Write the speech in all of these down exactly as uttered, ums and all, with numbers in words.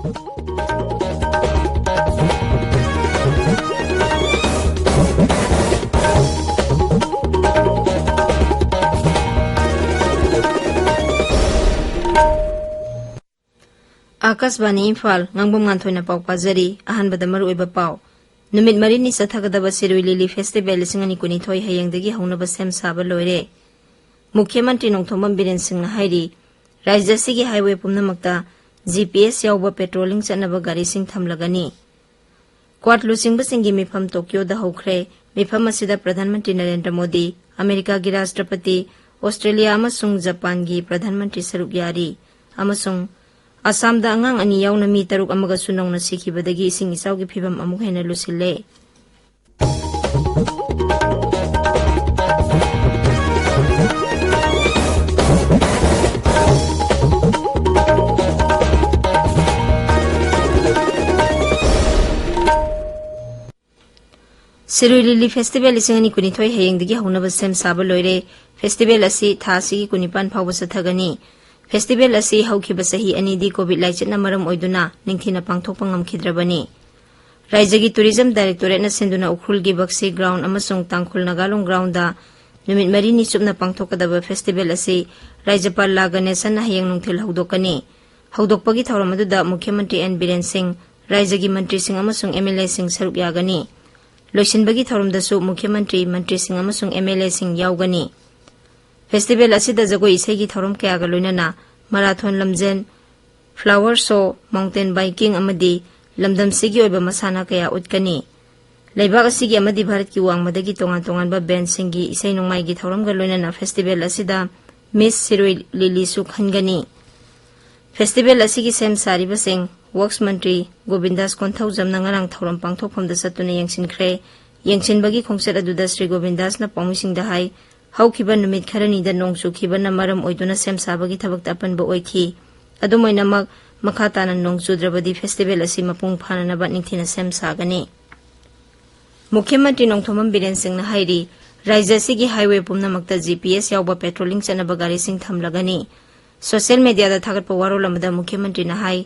ꯑꯥꯀꯥꯁꯕꯥꯅꯤ ꯏꯝꯐꯥꯜ, ꯉꯥꯡꯕꯝ ꯉꯥꯟꯊꯣꯏꯅ ꯄꯥꯎ ꯄꯥꯖꯔꯤ꯫ ꯑꯍꯥꯟꯕꯗ ꯃꯔꯨꯑꯣꯏꯕ ꯄꯥꯎ꯫ ꯅꯨꯃꯤꯠ ꯃꯔꯤꯅꯤ ꯆꯠꯊꯒꯗꯕ ꯁꯤꯔꯣꯏ ꯂꯤꯂꯤ ꯐꯦꯁꯇꯤꯚꯦꯜ ꯂꯤꯁꯤꯡ ꯑꯅꯤ ꯀꯨꯟꯅꯤꯊꯣꯏ ꯍꯌꯦꯡꯗꯒꯤ ꯍꯧꯅꯕ ꯁꯦꯝ ꯁꯥꯕ ꯂꯣꯏꯔꯦ꯫ ꯃꯨꯈ꯭ꯌ ꯃꯟꯇ꯭ꯔꯤ ꯅꯣꯡꯊꯣꯝꯕꯝ ꯕꯤꯔꯦꯟ ꯁꯤꯡꯅ ꯍꯥꯏꯔꯤ, ꯔꯥꯖ꯭ꯌ ꯑꯁꯤꯒꯤ ꯍꯥꯏꯋꯦ ꯄꯨꯝꯅꯃꯛꯇ ꯖꯤ ꯄꯤ ꯑꯦꯁ ꯌꯥꯎꯕ ꯄꯦꯇ꯭ꯔꯣꯂꯤꯡ ꯆꯠꯅꯕ ꯒꯥꯔꯤꯁꯤꯡ ꯊꯝꯂꯒꯅꯤ꯫ ꯀ꯭ꯋꯥꯗ ꯂꯨꯆꯤꯡꯕꯁꯤꯡꯒꯤ ꯃꯤꯐꯝ ꯇꯣꯀꯤꯌꯣꯗ ꯍꯧꯈ꯭ꯔꯦ꯫ ꯃꯤꯐꯝ ꯑꯁꯤꯗ ꯄ꯭ꯔꯙꯥꯟ ꯃꯟꯇ꯭ꯔꯤ ꯅꯔꯦꯟꯗ꯭ꯔ ꯃꯣꯗꯤ, ꯑꯃꯦꯔꯤꯀꯥꯒꯤ ꯔꯥꯁꯇ꯭ꯔꯄꯇꯤ, ꯑꯣꯁꯇ꯭ꯔꯦꯂꯤꯌꯥ ꯑꯃꯁꯨꯡ ꯖꯄꯥꯟꯒꯤ ꯄ꯭ꯔꯙꯥꯟ ꯃꯟꯇ꯭ꯔꯤ ꯁꯔꯨꯛ ꯌꯥꯔꯤ꯫ ꯑꯃꯁꯨꯡ ꯑꯁꯥꯝꯗ ꯑꯉꯥꯡ ꯑꯅꯤ ꯌꯥꯎꯅ ꯃꯤ ꯇꯔꯨꯛ ꯑꯃꯒꯁꯨ ꯅꯧꯅ ꯁꯤꯈꯤꯕꯗꯒꯤ ꯏꯁꯤꯡ ꯏꯆꯥꯎꯒꯤ ꯐꯤꯚꯝ ꯑꯃꯨꯛ ꯍꯦꯟꯅ ꯂꯨꯁꯤꯜꯂꯦ꯫ ꯁꯤꯔꯣꯏ ꯂꯤꯂꯤ ꯐꯦꯁꯇꯤꯚꯦꯜ ꯂꯤꯁꯤꯡ ꯑꯅꯤ ꯀꯨꯟꯅꯤꯊꯣꯏ ꯍꯌꯦꯡꯗꯒꯤ ꯍꯧꯅꯕ ꯁꯦꯝ ꯁꯥꯕ ꯂꯣꯏꯔꯦ꯫ ꯐꯦꯁꯇꯤꯚꯦꯜ ꯑꯁꯤ ꯊꯥ ꯑꯁꯤꯒꯤ ꯀꯨꯟꯅꯤꯄꯥꯟ ꯐꯥꯎꯕ ꯆꯠꯊꯒꯅꯤ꯫ ꯐꯦꯁꯇꯤꯚꯦꯜ ꯑꯁꯤ ꯍꯧꯈꯤꯕ ꯆꯍꯤ ꯑꯅꯤꯗꯤ ꯀꯣꯚꯤꯗ ꯂꯥꯏꯆꯠꯅ ꯃꯔꯝ ꯑꯣꯏꯗꯨꯅ ꯅꯤꯡꯊꯤꯅ ꯄꯥꯡꯊꯣꯛꯄ ꯉꯝꯈꯤꯗ꯭ꯔꯕꯅꯤ꯫ ꯔꯥꯏꯖ꯭ꯌꯒꯤ ꯇꯨꯔꯤꯖꯝ ꯗꯥꯏꯔꯦꯛꯇꯣꯔꯦꯠꯅ ꯁꯤꯟꯗꯨꯅ ꯎꯈ꯭ꯔꯨꯜꯒꯤ ꯕꯛꯁꯤ ꯒ꯭ꯔꯥꯎꯟ ꯑꯃꯁꯨꯡ ꯇꯥꯡꯈꯨꯜ ꯅꯥꯒꯥꯂꯣꯡ ꯒ꯭ꯔꯥꯎꯟꯗ ꯅꯨꯃꯤꯠ ꯃꯔꯤꯅꯤ ꯆꯨꯞꯅ ꯄꯥꯡꯊꯣꯛꯀꯗꯕ ꯐꯦꯁꯇꯤꯚꯦꯜ ꯑꯁꯤ ꯔꯥꯖ꯭ꯌꯄꯥꯜ ꯂꯥ ꯒꯅꯦꯁꯟꯅ ꯍꯌꯦꯡ ꯅꯨꯡꯊꯤꯜ ꯍꯧꯗꯣꯛꯀꯅꯤ꯫ ꯍꯧꯗꯣꯛꯄꯒꯤ ꯊꯧꯔꯝ ꯑꯗꯨꯗ ꯃꯨꯈ꯭ꯌ ꯃꯟꯇ꯭ꯔꯤ ꯑꯦꯟ ꯕꯤꯔꯦꯟ ꯁꯤꯡ, ꯔꯥꯏꯖ꯭ꯌꯒꯤ ꯃꯟꯇ꯭ꯔꯤꯁꯤꯡ ꯑꯃꯁꯨꯡ ꯑꯦꯝ ꯑꯦꯜ ꯑꯦꯁꯤꯡ ꯁꯔꯨꯛ ꯌꯥꯒꯅꯤ꯫ ꯂꯣꯏꯁꯤꯟꯕꯒꯤ ꯊꯧꯔꯝꯗꯁꯨ ꯃꯨꯈ꯭ꯌ ꯃꯟꯇ꯭ꯔꯤ, ꯃꯟꯇ꯭ꯔꯤꯁꯤꯡ ꯑꯃꯁꯨꯡ ꯑꯦꯝ ꯑꯦꯜ ꯑꯦꯁꯤꯡ ꯌꯥꯎꯒꯅꯤ꯫ ꯐꯦꯁꯇꯤꯚꯦꯜ ꯑꯁꯤꯗ ꯖꯒꯣꯏ ꯏꯁꯩꯒꯤ ꯊꯧꯔꯝ ꯀꯌꯥꯒ ꯂꯣꯏꯅꯅ ꯃꯔꯥꯊꯣꯟ ꯂꯝꯖꯦꯟ, ꯐ꯭ꯂꯥꯋꯔ ꯁꯣ, ꯃꯥꯎꯟꯇꯦꯟ ꯕꯥꯏꯀꯤꯡ ꯑꯃꯗꯤ ꯂꯝꯗꯝꯁꯤꯒꯤ ꯑꯣꯏꯕ ꯃꯁꯥꯟꯅ ꯀꯌꯥ ꯎꯠꯀꯅꯤ꯫ ꯂꯩꯕꯥꯛ ꯑꯁꯤꯒꯤ ꯑꯃꯗꯤ ꯚꯥꯔꯠꯀꯤ ꯋꯥꯡꯃꯗꯒꯤ ꯇꯣꯉꯥꯟ ꯇꯣꯉꯥꯟꯕ ꯕꯦꯟꯁꯤꯡꯒꯤ ꯏꯁꯩ ꯅꯣꯡꯃꯥꯏꯒꯤ ꯊꯧꯔꯝꯒ ꯂꯣꯏꯅꯅ ꯐꯦꯁꯇꯤꯚꯦꯜ ꯑꯁꯤꯗ ꯃꯤꯁ ꯁꯤꯔꯣꯏ ꯂꯤꯂꯤꯁꯨ ꯈꯟꯒꯅꯤ꯫ ꯐꯦꯁꯇꯤꯚꯦꯜ ꯑꯁꯤꯒꯤ ꯁꯦꯝ ꯁꯥꯔꯤꯕꯁꯤꯡ ꯋꯔꯛꯁ ꯃꯟꯇ꯭ꯔꯤ ꯒꯣꯕꯤꯟꯗꯥꯁ ꯀꯣꯟꯊꯧꯖꯝꯅ ꯉꯔꯥꯡ ꯊꯧꯔꯝ ꯄꯥꯡꯊꯣꯛꯐꯝꯗ ꯆꯠꯇꯨꯅ ꯌꯦꯡꯁꯤꯟꯈ꯭ꯔꯦ꯫ ꯌꯦꯡꯁꯤꯟꯕꯒꯤ ꯈꯣꯡꯆꯠ ꯑꯗꯨꯗ ꯁ꯭ꯔꯤ ꯒꯣꯕꯤꯟꯗꯥꯁꯅ ꯄꯥꯎꯃꯤꯁꯤꯡꯗ ꯍꯥꯏ, ꯍꯧꯈꯤꯕ ꯅꯨꯃꯤꯠ ꯈꯔꯅꯤꯗ ꯅꯣꯡ ꯆꯨꯈꯤꯕꯅ ꯃꯔꯝ ꯑꯣꯏꯗꯨꯅ ꯁꯦꯝ ꯁꯥꯕꯒꯤ ꯊꯕꯛꯇ ꯑꯄꯟꯕ ꯑꯣꯏꯈꯤ꯫ ꯑꯗꯨꯝ ꯑꯣꯏꯅꯃꯛ, ꯃꯈꯥ ꯇꯥꯅ ꯅꯣꯡ ꯆꯨꯗ꯭ꯔꯕꯗꯤ ꯐꯦꯁꯇꯤꯚꯦꯜ ꯑꯁꯤ ꯃꯄꯨꯡ ꯐꯥꯅꯅꯕ ꯅꯤꯡꯊꯤꯅ ꯁꯦꯝ ꯁꯥꯒꯅꯤ꯫ ꯃꯨꯈ꯭ꯌ ꯃꯟꯇ꯭ꯔꯤ ꯅꯣꯡꯊꯣꯝꯕꯝ ꯕꯤꯔꯦꯟ ꯁꯤꯡꯅ ꯍꯥꯏꯔꯤ, ꯔꯥꯖ꯭ꯌ ꯑꯁꯤꯒꯤ ꯍꯥꯏꯋꯦ ꯄꯨꯝꯅꯃꯛꯇ ꯖꯤ ꯄꯤ ꯑꯦꯁ ꯌꯥꯎꯕ ꯄꯦꯇ꯭ꯔꯣꯂꯤꯡ ꯆꯠꯅꯕ ꯒꯥꯔꯤꯁꯤꯡ ꯊꯝꯂꯒꯅꯤ꯫ ꯁꯣꯁꯤꯌꯦꯜ ꯃꯦꯗꯤꯌꯥꯗ ꯊꯥꯒꯠꯄ ꯋꯥꯔꯣꯜ ꯑꯃꯗ ꯃꯨꯈ꯭ꯌ ꯃꯟꯇ꯭ꯔꯤꯅ ꯍꯥꯏ,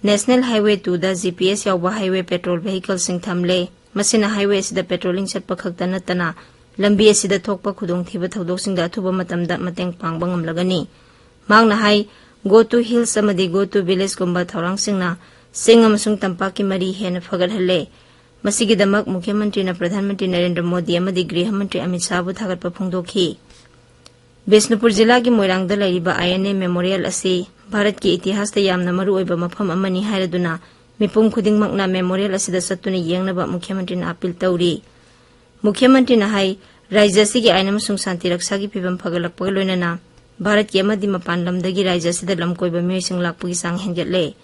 National Highway two ꯗ G P S ꯌꯥꯎꯕ highway patrol vehicleꯁꯤꯡ ꯊꯝꯂꯦ꯫ ꯃꯁꯤꯅ highway ꯑꯁꯤꯗ patrolling ꯆꯠꯄ ꯈꯛꯇ ꯅꯠꯇꯅ ꯂꯝꯕꯤ ꯑꯁꯤꯗ ꯊꯣꯛꯄ ꯈꯨꯗꯣꯡꯊꯤꯕ ꯊꯧꯗꯣꯛꯁꯤꯡꯗ ꯑꯊꯨꯕ ꯃꯇꯝꯗ ꯃꯇꯦꯡ ꯄꯥꯡꯕ ꯉꯝꯂꯒꯅꯤ꯫ ꯃꯍꯥꯛꯅ ꯍꯥꯏ, Go to Hills ꯑꯃꯗꯤ Go to Villageꯒꯨꯝꯕ ꯊꯧꯔꯥꯡꯁꯤꯡꯅ ꯆꯤꯡ ꯑꯃꯁꯨꯡ ꯇꯝꯄꯥꯛꯀꯤ ꯃꯔꯤ ꯍꯦꯟꯅ ꯐꯒꯠꯍꯜꯂꯦ꯫ ꯃꯁꯤꯒꯤꯗꯃꯛ ꯃꯨꯈ꯭ꯌ ꯃꯟꯇ꯭ꯔꯤꯅ ꯄ꯭ꯔꯙꯥꯟ ꯃꯟꯇ꯭ꯔꯤ ꯅꯔꯦꯟꯗ꯭ꯔ ꯃꯣꯗꯤ ꯑꯃꯗꯤ ꯒ꯭ꯔꯤꯍ ꯃꯟꯇ꯭ꯔꯤ ꯑꯃꯤꯠ ꯁꯥꯍꯕꯨ ꯊꯥꯒꯠꯄ ꯐꯣꯡꯗꯣꯛꯈꯤ꯫ ꯕꯤꯁꯅꯨꯄꯨꯔ ꯖꯤꯂꯥꯒꯤ ꯃꯣꯏꯔꯥꯡꯗ ꯂꯩꯔꯤꯕ I N A Memorial ꯑꯁꯤ ꯚꯥꯔꯠꯀꯤ ꯏꯇꯤꯍꯥꯁꯇ ꯌꯥꯝꯅ ꯃꯔꯨꯑꯣꯏꯕ ꯃꯐꯝ ꯑꯃꯅꯤ ꯍꯥꯏꯔꯗꯨꯅ ꯃꯤꯄꯨꯝ ꯈꯨꯗꯤꯡꯃꯛꯅ memorial ꯑꯁꯤꯗ ꯆꯠꯇꯨꯅ ꯌꯦꯡꯅꯕ ꯃꯨꯈ꯭ꯌ ꯃꯟꯇ꯭ꯔꯤꯅ appeal ꯇꯧꯔꯤ꯫ ꯃꯨꯈ꯭ꯌ ꯃꯟꯇ꯭ꯔꯤꯅ ꯍꯥꯏ, ꯔꯥꯖ꯭ꯌ ꯑꯁꯤꯒꯤ ꯑꯥꯏꯟ ꯑꯃꯁꯨꯡ ꯁꯥꯟꯇꯤ ꯔꯛꯁꯥꯒꯤ ꯐꯤꯕꯝ ꯐꯒꯠꯂꯛꯄꯒ ꯂꯣꯏꯅꯅ ꯚꯥꯔꯠꯀꯤ ꯑꯃꯗꯤ ꯃꯄꯥꯟ ꯂꯝꯗꯒꯤ ꯔꯥꯖ꯭ꯌ ꯑꯁꯤꯗ ꯂꯝ ꯀꯣꯏꯕ ꯃꯤꯑꯣꯏꯁꯤꯡ ꯂꯥꯛꯄꯒꯤ ꯆꯥꯡ ꯍꯦꯟꯒꯠꯂꯦ꯫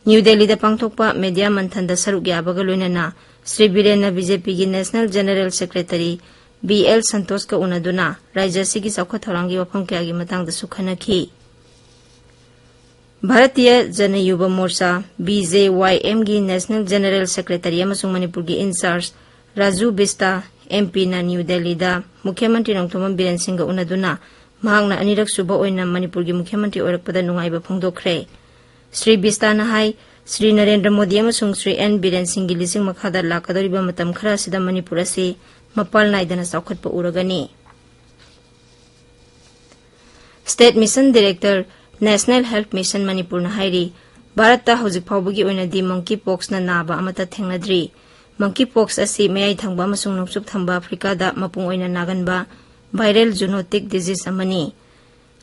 ꯅ꯭ꯌꯨ ꯗꯦꯜꯂꯤꯗ ꯄꯥꯡꯊꯣꯛꯄ media ꯃꯟꯊꯟꯗ ꯁꯔꯨꯛ ꯌꯥꯕꯒ ꯂꯣꯏꯅꯅ Shri ꯕꯤꯔꯦꯟꯅ B J Pꯒꯤ National General Secretary B L ꯁꯟꯇꯣꯁꯀ ꯎꯅꯗꯨꯅ ꯔꯥꯖ꯭ꯌ ꯑꯁꯤꯒꯤ ꯆꯥꯎꯈꯠ ꯊꯧꯔꯥꯡꯒꯤ ꯋꯥꯐꯝ ꯀꯌꯥꯒꯤ ꯃꯇꯥꯡꯗꯁꯨ ꯈꯟꯅꯈꯤ꯫ Bharatiya ꯖꯅꯌꯨꯕ ꯃꯣꯔꯆꯥ, B J Y Mꯒꯤ National General Secretary ꯑꯃꯁꯨꯡ ꯃꯅꯤꯄꯨꯔꯒꯤ in-charge ꯔꯥꯖꯨ ꯕꯤꯁꯇꯥ, M Pꯅ ꯅ꯭ꯌꯨ ꯗꯦꯜꯂꯤꯗ ꯃꯨꯈ꯭ꯌ ꯃꯟꯇ꯭ꯔꯤ ꯅꯣꯡꯊꯣꯝꯕꯝ ꯕꯤꯔꯦꯟ ꯁꯤꯡꯒ ꯎꯅꯗꯨꯅ ꯃꯍꯥꯛꯅ ꯑꯅꯤꯔꯛ ꯁꯨꯕ ꯑꯣꯏꯅ ꯃꯅꯤꯄꯨꯔꯒꯤ ꯃꯨꯈ꯭ꯌ ꯃꯟꯇ꯭ꯔꯤ ꯑꯣꯏꯔꯛꯄꯗ ꯅꯨꯡꯉꯥꯏꯕ ꯐꯣꯡꯗꯣꯛꯈ꯭ꯔꯦ꯫ ꯁ꯭ꯔꯤ ꯕꯤꯁꯇꯥꯅ ꯍꯥꯏ, ꯁ꯭ꯔꯤ ꯅꯔꯦꯟꯗ꯭ꯔ ꯃꯣꯗꯤ ꯑꯃꯁꯨꯡ ꯁ꯭ꯔꯤ ꯑꯦꯟ ꯕꯤꯔꯦꯟ ꯁꯤꯡꯒꯤ ꯂꯤꯆꯤꯡ ꯃꯈꯥꯗ ꯂꯥꯛꯀꯗꯧꯔꯤꯕ ꯃꯇꯝ ꯈꯔ ꯑꯁꯤꯗ ꯃꯅꯤꯄꯨꯔ ꯑꯁꯤ ꯃꯄꯥꯜ ꯅꯥꯏꯗꯅ ꯆꯥꯎꯈꯠꯄ ꯎꯔꯒꯅꯤ꯫ State Mission Director, National Health Mission ꯃꯅꯤꯄꯨꯔꯅ ꯍꯥꯏꯔꯤ, ꯚꯥꯔꯠꯇ ꯍꯧꯖꯤꯛ ꯐꯥꯎꯕꯒꯤ ꯑꯣꯏꯅꯗꯤ monkey poxꯅ ꯅꯥꯕ ꯑꯃꯠꯇ ꯊꯦꯡꯅꯗ꯭ꯔꯤ꯫ Monkey pox ꯑꯁꯤ ꯃꯌꯥꯏ ꯊꯪꯕ ꯑꯃꯁꯨꯡ ꯅꯣꯡꯆꯨꯞ ꯊꯪꯕ ꯑꯐ꯭ꯔꯤꯀꯥꯗ ꯃꯄꯨꯡ ꯑꯣꯏꯅ ꯅꯥꯒꯟꯕ viral zoonotic disease ꯑꯃꯅꯤ꯫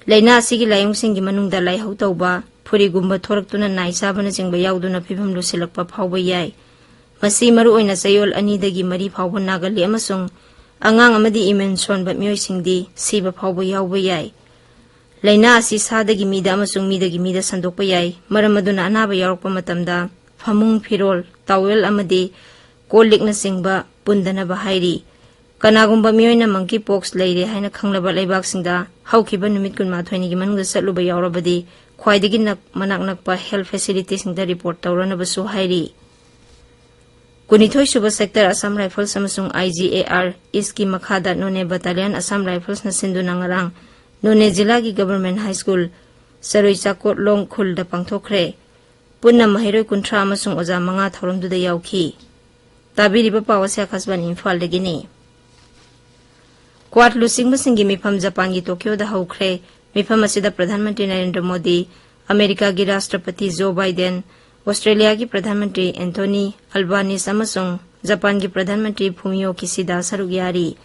ꯂꯥꯏꯅꯥ ꯑꯁꯤꯒꯤ ꯂꯥꯏꯑꯣꯡꯁꯤꯡꯒꯤ ꯃꯅꯨꯡꯗ ꯂꯥꯏꯍꯧ ꯇꯧꯕ, ꯐꯨꯔꯤꯒꯨꯝꯕ ꯊꯣꯔꯛꯇꯨꯅ ꯅꯥꯏ ꯆꯥꯕꯅꯆꯤꯡꯕ ꯌꯥꯎꯗꯨꯅ ꯐꯤꯕꯝ ꯂꯨꯁꯤꯜꯂꯛꯄ ꯐꯥꯎꯕ ꯌꯥꯏ꯫ ꯃꯁꯤ ꯃꯔꯨꯑꯣꯏꯅ ꯆꯌꯣꯜ ꯑꯅꯤꯗꯒꯤ ꯃꯔꯤ ꯐꯥꯎꯕ ꯅꯥꯒꯜꯂꯤ ꯑꯃꯁꯨꯡ ꯑꯉꯥꯡ ꯑꯃꯗꯤ immune ꯁꯣꯟꯕ ꯃꯤꯑꯣꯏꯁꯤꯡꯗꯤ ꯁꯤꯕ ꯐꯥꯎꯕ ꯌꯥꯎꯕ ꯌꯥꯏ꯫ ꯂꯥꯏꯅꯥ ꯑꯁꯤ ꯁꯥꯗꯒꯤ ꯃꯤꯗ ꯑꯃꯁꯨꯡ ꯃꯤꯗꯒꯤ ꯃꯤꯗ ꯁꯟꯗꯣꯛꯄ ꯌꯥꯏ꯫ ꯃꯔꯝ ꯑꯗꯨꯅ ꯑꯅꯥꯕ ꯌꯥꯎꯔꯛꯄ ꯃꯇꯝꯗ ꯐꯃꯨꯡ, ꯐꯤꯔꯣꯜ, towel ꯑꯃꯗꯤ ꯀꯣꯜ ꯂꯤꯛꯅꯆꯤꯡꯕ ꯄꯨꯟꯗꯅꯕ ꯍꯥꯏꯔꯤ꯫ ꯀꯅꯥꯒꯨꯝꯕ ꯃꯤꯑꯣꯏꯅ monkey pox ꯂꯩꯔꯦ ꯍꯥꯏꯅ ꯈꯪꯂꯕ ꯂꯩꯕꯥꯛꯁꯤꯡꯗ ꯍꯧꯈꯤꯕ ꯅꯨꯃꯤꯠ ꯀꯨꯟꯃꯥꯊꯣꯏꯅꯤꯒꯤ ꯃꯅꯨꯡꯗ ꯆꯠꯂꯨꯕ ꯌꯥꯎꯔꯕꯗꯤ ꯈ꯭ꯋꯥꯏꯗꯒꯤ ꯅꯛ-, ꯃꯅꯥꯛ ꯅꯛꯄ health facilityꯁꯤꯡꯗ report ꯇꯧꯔꯅꯕꯁꯨ ꯍꯥꯏꯔꯤ꯫ ꯀꯨꯟꯅꯤꯊꯣꯏ ꯁꯨꯕ Sector Assam Rifles ꯑꯃꯁꯨꯡ I G A R Eastꯀꯤ ꯃꯈꯥꯗ Noney Battalion Assam Riflesꯅ ꯁꯤꯟꯗꯨꯅ ꯉꯔꯥꯡ ꯅꯣꯅꯦ ꯖꯤꯂꯥꯒꯤ Government High School ꯆꯔꯣꯏ ꯆꯥꯀꯣꯠꯂꯣꯡ ꯈꯨꯜꯗ ꯄꯥꯡꯊꯣꯛꯈ꯭ꯔꯦ꯫ ꯄꯨꯟꯅ ꯃꯍꯩꯔꯣꯏ ꯀꯨꯟꯊ꯭ꯔꯥ ꯑꯃꯁꯨꯡ ꯑꯣꯖꯥ ꯃꯉꯥ ꯊꯧꯔꯝꯗꯨꯗ ꯌꯥꯎꯈꯤ꯫ ꯇꯥꯕꯤꯔꯤꯕ ꯄꯥꯎ ꯑꯁꯤ ꯑꯥꯀꯥꯁꯕꯥꯅꯤ ꯏꯝꯐꯥꯜꯗꯒꯤꯅꯤ꯫ ꯀ꯭ꯋꯥꯗ ꯂꯨꯆꯤꯡꯕꯁꯤꯡꯒꯤ ꯃꯤꯐꯝ ꯖꯄꯥꯟꯒꯤ ꯇꯣꯀꯤꯌꯣꯗ ꯍꯧꯈ꯭ꯔꯦ꯫ ꯃꯤꯐꯝ ꯑꯁꯤꯗ ꯄ꯭ꯔꯙꯥꯟ ꯃꯟꯇ꯭ꯔꯤ ꯅꯔꯦꯟꯗ꯭ꯔ ꯃꯣꯗꯤ, ꯑꯃꯦꯔꯤꯀꯥꯒꯤ ꯔꯥꯁꯇ꯭ꯔꯄꯇꯤ ꯖꯣ ꯕꯥꯏꯗꯦꯟ, ꯑꯣꯁꯇ꯭ꯔꯦꯂꯤꯌꯥꯒꯤ ꯄ꯭ꯔꯙꯥꯟ ꯃꯟꯇ꯭ꯔꯤ ꯑꯦꯟꯊꯣꯅꯤ ꯑꯜꯕꯥꯅꯤꯁ ꯑꯃꯁꯨꯡ ꯖꯄꯥꯟꯒꯤ ꯄ꯭ꯔꯙꯥꯟ ꯃꯟꯇ꯭ꯔꯤ ꯐꯨꯃꯤꯌꯣ ꯀꯤꯁꯤꯗꯥ ꯁꯔꯨꯛ ꯌꯥꯔꯤ꯫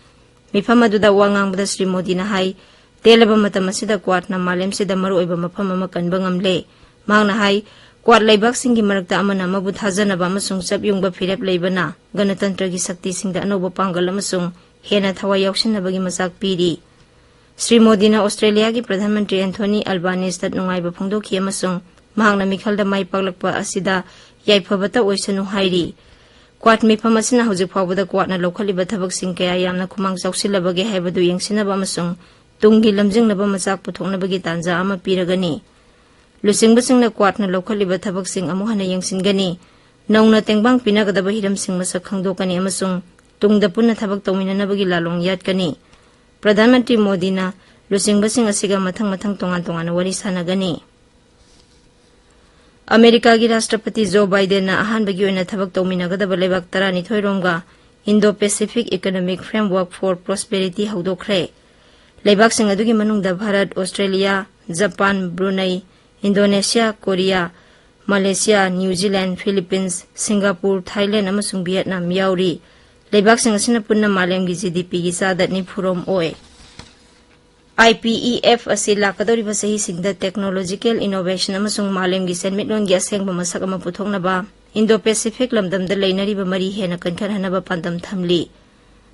ꯃꯤꯐꯝ ꯑꯗꯨꯗ ꯋꯥ ꯉꯥꯡꯕꯗ ꯁ꯭ꯔꯤ ꯃꯣꯗꯤꯅ ꯍꯥꯏ, ꯇꯦꯜꯂꯕ ꯃꯇꯝ ꯑꯁꯤꯗ ꯀ꯭ꯋꯥꯗꯅ ꯃꯥꯂꯦꯝꯁꯤꯗ ꯃꯔꯨꯑꯣꯏꯕ ꯃꯐꯝ ꯑꯃ ꯀꯟꯕ ꯉꯝꯂꯦ꯫ ꯃꯍꯥꯛꯅ ꯍꯥꯏ, ꯀ꯭ꯋꯥꯗ ꯂꯩꯕꯥꯛꯁꯤꯡꯒꯤ ꯃꯔꯛꯇ ꯑꯃꯅ ꯑꯃꯕꯨ ꯊꯥꯖꯅꯕ ꯑꯃꯁꯨꯡ ꯆꯞ ꯌꯨꯡꯕ ꯐꯤꯔꯦꯞ ꯂꯩꯕꯅ ꯒꯅꯇꯟꯇ꯭ꯔꯒꯤ ꯁꯛꯇꯤꯁꯤꯡꯗ ꯑꯅꯧꯕ ꯄꯥꯡꯒꯜ ꯑꯃꯁꯨꯡ ꯍꯦꯟꯅ ꯊꯋꯥꯏ ꯌꯥꯎꯁꯤꯟꯅꯕꯒꯤ ꯃꯆꯥꯛ ꯄꯤꯔꯤ꯫ ꯁ꯭ꯔꯤ ꯃꯣꯗꯤꯅ ꯑꯣꯁꯇ꯭ꯔꯦꯂꯤꯌꯥꯒꯤ ꯄ꯭ꯔꯙꯥꯟ ꯃꯟꯇ꯭ꯔꯤ ꯑꯦꯟꯊꯣꯅꯤ ꯑꯜꯕꯥꯅꯤꯁꯇ ꯅꯨꯡꯉꯥꯏꯕ ꯐꯣꯡꯗꯣꯛꯈꯤ ꯑꯃꯁꯨꯡ ꯃꯍꯥꯛꯅ ꯃꯤꯈꯜꯗ ꯃꯥꯏ ꯄꯥꯛꯂꯛꯄ ꯑꯁꯤꯗ ꯌꯥꯏꯐꯕꯇ ꯑꯣꯏꯁꯅꯨ ꯍꯥꯏꯔꯤ꯫ ꯀ꯭ꯋꯥꯗ ꯃꯤꯐꯝ ꯑꯁꯤꯅ ꯍꯧꯖꯤꯛ ꯐꯥꯎꯕꯗ ꯀ꯭ꯋꯥꯗꯅ ꯂꯧꯈꯠꯂꯤꯕ ꯊꯕꯛꯁꯤꯡ ꯀꯌꯥ ꯌꯥꯝꯅ ꯈꯨꯃꯥꯡ ꯆꯥꯎꯁꯤꯜꯂꯕꯒꯦ ꯍꯥꯏꯕꯗꯨ ꯌꯦꯡꯁꯤꯟꯅꯕ ꯑꯃꯁꯨꯡ ꯇꯨꯡꯒꯤ ꯂꯝꯖꯤꯡꯅꯕ ꯃꯆꯥꯛ ꯄꯨꯊꯣꯛꯅꯕꯒꯤ ꯇꯥꯟꯖꯥ ꯑꯃ ꯄꯤꯔꯒꯅꯤ꯫ ꯂꯨꯆꯤꯡꯕꯁꯤꯡꯅ ꯀ꯭ꯋꯥꯗꯅ ꯂꯧꯈꯠꯂꯤꯕ ꯊꯕꯛꯁꯤꯡ ꯑꯃꯨꯛ ꯍꯟꯅ ꯌꯦꯡꯁꯤꯟꯒꯅꯤ, ꯅꯧꯅ ꯇꯦꯡꯕꯥꯡ ꯄꯤꯅꯒꯗꯕ ꯍꯤꯔꯝꯁꯤꯡ ꯃꯁꯛ ꯈꯪꯗꯣꯛꯀꯅꯤ ꯑꯃꯁꯨꯡ ꯇꯨꯡꯗ ꯄꯨꯟꯅ ꯊꯕꯛ ꯇꯧꯃꯤꯟꯅꯅꯕꯒꯤ ꯂꯥꯂꯣꯡ ꯌꯥꯠꯀꯅꯤ꯫ ꯄ꯭ꯔꯙꯥꯟ ꯃꯟꯇ꯭ꯔꯤ ꯃꯣꯗꯤꯅ ꯂꯨꯆꯤꯡꯕꯁꯤꯡ ꯑꯁꯤꯒ ꯃꯊꯪ ꯃꯊꯪ ꯇꯣꯉꯥꯟ ꯇꯣꯉꯥꯟꯅ ꯋꯥꯔꯤ ꯁꯥꯟꯅꯒꯅꯤ꯫ ꯑꯃꯦꯔꯤꯀꯥꯒꯤ ꯔꯥꯁꯇ꯭ꯔꯄꯇꯤ ꯖꯣ ꯕꯥꯏꯗꯦꯟꯅ ꯑꯍꯥꯟꯕꯒꯤ ꯑꯣꯏꯅ ꯊꯕꯛ ꯇꯧꯃꯤꯟꯅꯒꯗꯕ ꯂꯩꯕꯥꯛ ꯇꯔꯥꯅꯤꯊꯣꯏ ꯔꯣꯝꯒ Indo-Pacific Economic Framework for Prosperity ꯍꯧꯗꯣꯛꯈ꯭ꯔꯦ꯫ ꯂꯩꯕꯥꯛꯁꯤꯡ ꯑꯗꯨꯒꯤ ꯃꯅꯨꯡꯗ Bharat, Australia, Japan, Brunei, Indonesia, Korea, Malaysia, New Zealand, Philippines, Singapore, Thailand ꯑꯃꯁꯨꯡ ꯚꯤꯌꯦꯠꯅꯥꯝ ꯌꯥꯎꯔꯤ꯫ ꯂꯩꯕꯥꯛꯁꯤꯡ ꯑꯁꯤꯅ ꯄꯨꯟꯅ ꯃꯥꯂꯦꯝꯒꯤ ꯖꯤ ꯗꯤ ꯄꯤꯒꯤ ꯆꯥꯗ ꯅꯤꯐꯨ ꯔꯣꯝ ꯑꯣꯏ꯫ ꯑꯥꯏ ꯄꯤ ꯏ ꯑꯦꯐ ꯑꯁꯤ ꯂꯥꯛꯀꯗꯧꯔꯤꯕ ꯆꯍꯤꯁꯤꯡꯗ technological innovation ꯑꯃꯁꯨꯡ ꯃꯥꯂꯦꯝꯒꯤ ꯁꯦꯟꯃꯤꯠꯂꯣꯟꯒꯤ ꯑꯁꯦꯡꯕ ꯃꯁꯛ ꯑꯃ ꯄꯨꯊꯣꯛꯅꯕ Indo-Pacific ꯂꯝꯗꯝꯗ ꯂꯩꯅꯔꯤꯕ ꯃꯔꯤ ꯍꯦꯟꯅ ꯀꯟꯈꯠꯍꯟꯅꯕ ꯄꯥꯟꯗꯝ ꯊꯝꯂꯤ꯫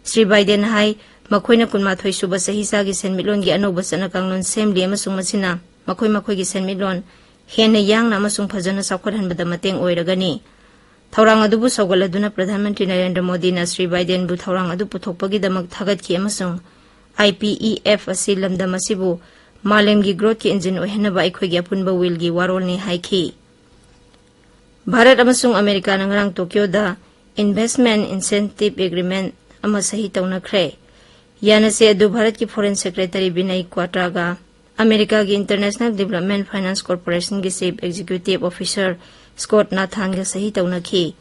ꯁ꯭ꯔꯤ ꯕꯥꯏꯗꯦꯟꯅ ꯍꯥꯏ, ꯃꯈꯣꯏꯅ ꯀꯨꯟꯃꯥꯊꯣꯏ ꯁꯨꯕ ꯆꯍꯤꯆꯥꯒꯤ ꯁꯦꯟꯃꯤꯠꯂꯣꯟꯒꯤ ꯑꯅꯧꯕ ꯆꯠꯅ ꯀꯥꯡꯂꯣꯟ ꯁꯦꯝꯂꯤ ꯑꯃꯁꯨꯡ ꯃꯁꯤꯅ ꯃꯈꯣꯏ ꯃꯈꯣꯏꯒꯤ ꯁꯦꯟꯃꯤꯠꯂꯣꯟ ꯍꯦꯟꯅ ꯌꯥꯡꯅ ꯑꯃꯁꯨꯡ ꯐꯖꯅ ꯆꯥꯎꯈꯠꯍꯟꯕꯗ ꯃꯇꯦꯡ ꯑꯣꯏꯔꯒꯅꯤ꯫ ꯊꯧꯔꯥꯡ ꯑꯗꯨꯕꯨ ꯁꯧꯒꯠꯂꯗꯨꯅ ꯄ꯭ꯔꯙꯥꯟ ꯃꯟꯇ꯭ꯔꯤ ꯅꯔꯦꯟꯗ꯭ꯔ ꯃꯣꯗꯤꯅ ꯁ꯭ꯔꯤ ꯕꯥꯏꯗꯦꯟꯕꯨ ꯊꯧꯔꯥꯡ ꯑꯗꯨ ꯄꯨꯊꯣꯛꯄꯒꯤꯗꯃꯛ ꯊꯥꯒꯠꯈꯤ ꯑꯃꯁꯨꯡ ꯑꯥꯏ ꯄꯤ ꯏ ꯑꯦꯐ ꯑꯁꯤ ꯂꯝꯗꯝ ꯑꯁꯤꯕꯨ ꯃꯥꯂꯦꯝꯒꯤ growthꯀꯤ engine ꯑꯣꯏꯍꯟꯅꯕ ꯑꯩꯈꯣꯏꯒꯤ ꯑꯄꯨꯟꯕ willꯒꯤ ꯋꯥꯔꯣꯜꯅꯤ ꯍꯥꯏꯈꯤ꯫ ꯚꯥꯔꯠ ꯑꯃꯁꯨꯡ ꯑꯃꯦꯔꯤꯀꯥꯅ ꯉꯔꯥꯡ ꯇꯣꯀꯤꯌꯣꯗ Investment Incentive Agreement ꯑꯃ ꯁꯍꯤ ꯇꯧꯅꯈ꯭ꯔꯦ꯫ ꯌꯥꯅꯆꯦ ꯑꯗꯨ ꯚꯥꯔꯠꯀꯤ Foreign Secretary ꯕꯤꯅꯌ ꯀ꯭ꯋꯥꯇ꯭ꯔꯥꯒ ꯑꯃꯦꯔꯤꯀꯥꯒꯤ International Development Finance Corporationꯒꯤ Chief Executive Officer Scott Nathanꯒ ꯁꯍꯤ ꯇꯧꯅꯈꯤ꯫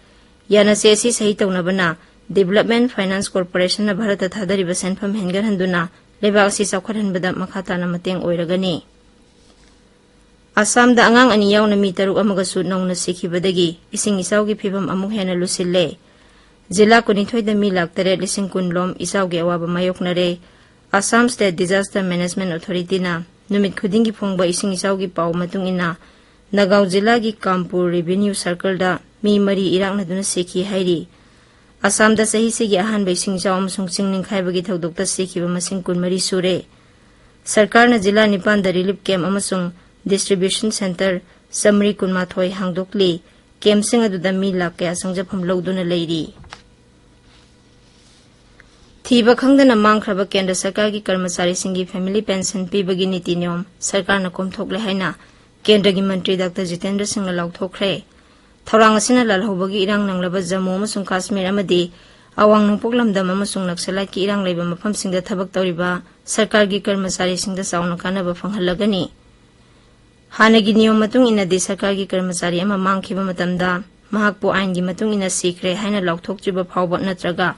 ꯌꯥꯅꯆꯦ ꯑꯁꯤ ꯁꯍꯤ ꯇꯧꯅꯕꯅ Development Finance Corporationꯅ ꯚꯥꯔꯠꯇ ꯊꯥꯗꯔꯤꯕ ꯁꯦꯟꯐꯝ ꯍꯦꯟꯒꯠꯍꯟꯗꯨꯅ ꯂꯩꯕꯥꯛ ꯑꯁꯤ ꯆꯥꯎꯈꯠꯍꯟꯕꯗ ꯃꯈꯥ ꯇꯥꯅ ꯃꯇꯦꯡ ꯑꯣꯏꯔꯒꯅꯤ꯫ ꯑꯁꯥꯝꯗ ꯑꯉꯥꯡ ꯑꯅꯤ ꯌꯥꯎꯅ ꯃꯤ ꯇꯔꯨꯛ ꯑꯃꯒꯁꯨ ꯅꯧꯅ ꯁꯤꯈꯤꯕꯗꯒꯤ ꯏꯁꯤꯡ ꯏꯆꯥꯎꯒꯤ ꯐꯤꯕꯝ ꯑꯃꯨꯛ ꯍꯦꯟꯅ ꯂꯨꯁꯤꯜꯂꯦ꯫ ꯖꯤꯂꯥ ꯀꯨꯟꯅꯤꯊꯣꯏꯗ ꯃꯤ ꯂꯥꯈ ꯇꯔꯦꯠ ꯂꯤꯁꯤꯡ ꯀꯨꯟ ꯂꯣꯝ ꯏꯆꯥꯎꯒꯤ ꯑꯋꯥꯕ ꯃꯥꯌꯣꯛꯅꯔꯦ꯫ Assam State Disaster Management Authorityꯅ ꯅꯨꯃꯤꯠ ꯈꯨꯗꯤꯡꯒꯤ ꯐꯣꯡꯕ ꯏꯁꯤꯡ ꯏꯆꯥꯎꯒꯤ ꯄꯥꯎ ꯃꯇꯨꯡ ꯏꯟꯅ, ꯅꯒꯥꯎ ꯖꯤꯂꯥꯒꯤ ꯀꯥꯝꯄꯨꯔ Revenue Circleꯗ ꯃꯤ ꯃꯔꯤ ꯏꯔꯥꯛꯅꯗꯨꯅ ꯁꯤꯈꯤ ꯍꯥꯏꯔꯤ꯫ ꯑꯁꯥꯝꯗ ꯆꯍꯤꯁꯤꯒꯤ ꯑꯍꯥꯟꯕ ꯏꯁꯤꯡ ꯏꯆꯥꯎ ꯑꯃꯁꯨꯡ ꯆꯤꯡ ꯅꯤꯡꯈꯥꯏꯕꯒꯤ ꯊꯧꯗꯣꯛꯇ ꯁꯤꯈꯤꯕ ꯃꯁꯤꯡ ꯀꯨꯟꯃꯔꯤ ꯁꯨꯔꯦ꯫ ꯁꯔꯀꯥꯔꯅ ꯖꯤꯂꯥ ꯅꯤꯄꯥꯟꯗ relief camp ꯑꯃꯁꯨꯡ distribution centre ꯆꯥꯃꯔꯤ ꯀꯨꯟꯃꯥꯊꯣꯏ ꯍꯥꯡꯗꯣꯛꯂꯤ꯫ Campꯁꯤꯡ ꯑꯗꯨꯗ ꯃꯤ ꯂꯥꯈ ꯀꯌꯥ ꯆꯪꯖꯐꯝ ꯂꯧꯗꯨꯅ ꯂꯩꯔꯤ꯫ ꯊꯤꯕ ꯈꯪꯗꯅ ꯃꯥꯡꯈ꯭ꯔꯕ ꯀꯦꯟꯗ꯭ꯔ ꯁꯔꯀꯥꯔꯒꯤ ꯀꯔꯃꯆꯥꯔꯤꯁꯤꯡꯒꯤ family pension ꯄꯤꯕꯒꯤ ꯅꯤꯇꯤ ꯅꯤꯌꯣꯝ ꯁꯔꯀꯥꯔꯅ ꯀꯣꯝꯊꯣꯛꯂꯦ ꯍꯥꯏꯅ ꯀꯦꯟꯗ꯭ꯔꯒꯤ ꯃꯟꯇ꯭ꯔꯤ ꯗꯥꯛꯇꯔ ꯖꯤꯇꯦꯟꯗ꯭ꯔ ꯁꯤꯡꯅ ꯂꯥꯎꯊꯣꯛꯈ꯭ꯔꯦ꯫ ꯊꯧꯔꯥꯡ ꯑꯁꯤꯅ ꯂꯥꯜꯍꯧꯕꯒꯤ ꯏꯔꯥꯡ ꯅꯪꯂꯕ ꯖꯝꯃꯨ ꯑꯃꯁꯨꯡ ꯀꯥꯁꯃꯤꯔ ꯑꯃꯗꯤ ꯑꯋꯥꯡ ꯅꯣꯡꯄꯣꯛ ꯂꯝꯗꯝ ꯑꯃꯁꯨꯡ ꯅꯛꯁꯂꯥꯏꯠꯀꯤ ꯏꯔꯥꯡ ꯂꯩꯕ ꯃꯐꯝꯁꯤꯡꯗ ꯊꯕꯛ ꯇꯧꯔꯤꯕ ꯁꯔꯀꯥꯔꯒꯤ ꯀꯔꯃꯆꯥꯔꯤꯁꯤꯡꯗ ꯆꯥꯎꯅ ꯀꯥꯟꯅꯕ ꯐꯪꯍꯜꯂꯒꯅꯤ꯫ ꯍꯥꯟꯅꯒꯤ ꯅꯤꯌꯣꯝ ꯃꯇꯨꯡ ꯏꯟꯅꯗꯤ ꯁꯔꯀꯥꯔꯒꯤ ꯀꯔꯃꯆꯥꯔꯤ ꯑꯃ ꯃꯥꯡꯈꯤꯕ ꯃꯇꯝꯗ ꯃꯍꯥꯛꯄꯨ ꯑꯥꯏꯟꯒꯤ ꯃꯇꯨꯡ ꯏꯟꯅ ꯁꯤꯈ꯭ꯔꯦ ꯍꯥꯏꯅ ꯂꯥꯎꯊꯣꯛꯇ꯭ꯔꯤꯕ ꯐꯥꯎꯕ ꯅꯠꯇ꯭ꯔꯒ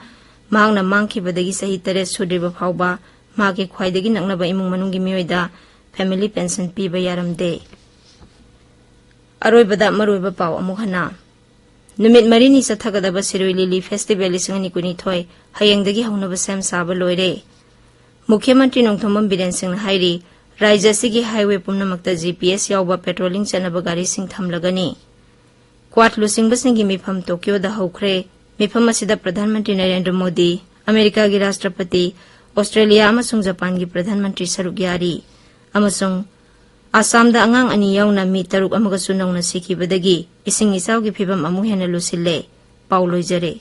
ꯃꯍꯥꯛꯅ ꯃꯥꯡꯈꯤꯕꯗꯒꯤ ꯆꯍꯤ ꯇꯔꯦꯠ ꯁꯨꯗ꯭ꯔꯤꯕ ꯐꯥꯎꯕ ꯃꯍꯥꯛꯀꯤ ꯈ꯭ꯋꯥꯏꯗꯒꯤ ꯅꯛꯅꯕ ꯏꯃꯨꯡ ꯃꯅꯨꯡꯒꯤ ꯃꯤꯑꯣꯏꯗ family pension ꯄꯤꯕ ꯌꯥꯔꯝꯗꯦ꯫ ꯑꯔꯣꯏꯕꯗ ꯃꯔꯨꯑꯣꯏꯕ ꯄꯥꯎ ꯑꯃꯨꯛ ꯍꯟꯅ꯫ ꯅꯨꯃꯤꯠ ꯃꯔꯤꯅꯤ ꯆꯠꯊꯒꯗꯕ ꯁꯤꯔꯣꯏ ꯂꯤꯂꯤ festival ꯂꯤꯁꯤꯡ ꯑꯅꯤ ꯀꯨꯟꯅꯤꯊꯣꯏ ꯍꯌꯦꯡꯗꯒꯤ ꯍꯧꯅꯕ ꯁꯦꯝ ꯁꯥꯕ ꯂꯣꯏꯔꯦ꯫ ꯃꯨꯈ꯭ꯌ ꯃꯟꯇ꯭ꯔꯤ ꯅꯣꯡꯊꯣꯝꯕꯝ ꯕꯤꯔꯦꯟ ꯁꯤꯡꯅ ꯍꯥꯏꯔꯤ, ꯔꯥꯖ꯭ꯌ ꯑꯁꯤꯒꯤ highway ꯄꯨꯝꯅꯃꯛꯇ G P S ꯌꯥꯎꯕ patrolling ꯆꯠꯅꯕ ꯒꯥꯔꯤꯁꯤꯡ ꯊꯝꯂꯒꯅꯤ꯫ ꯀ꯭ꯋꯥꯠ ꯂꯨꯆꯤꯡꯕꯁꯤꯡꯒꯤ ꯃꯤꯐꯝ ꯇꯣꯀ꯭ꯌꯣꯗ ꯍꯧꯈ꯭ꯔꯦ꯫ ꯃꯤꯐꯝ ꯑꯁꯤꯗ ꯄ꯭ꯔꯙꯥꯟ ꯃꯟꯇ꯭ꯔꯤ ꯅꯔꯦꯟꯗ꯭ꯔ ꯃꯣꯗꯤ, ꯑꯃꯦꯔꯤꯀꯥꯒꯤ ꯔꯥꯁꯇ꯭ꯔꯄꯇꯤ, ꯑꯣꯁꯇ꯭ꯔꯦꯂꯤꯌꯥ ꯑꯃꯁꯨꯡ ꯖꯄꯥꯟꯒꯤ ꯄ꯭ꯔꯙꯥꯟ ꯃꯟꯇ꯭ꯔꯤ ꯁꯔꯨꯛ ꯌꯥꯔꯤ꯫ ꯑꯃꯁꯨꯡ ꯑꯁꯥꯝꯗ ꯑꯉꯥꯡ ꯑꯅꯤ ꯌꯥꯎꯅ ꯃꯤ ꯇꯔꯨꯛ ꯑꯃꯒꯁꯨ ꯅꯧꯅ ꯁꯤꯈꯤꯕꯗꯒꯤ ꯏꯁꯤꯡ ꯏꯆꯥꯎꯒꯤ ꯐꯤꯕꯝ ꯑꯃꯨꯛ ꯍꯦꯟꯅ ꯂꯨꯁꯤꯜꯂꯦ꯫ ꯄꯥꯎ ꯂꯣꯏꯖꯔꯦ꯫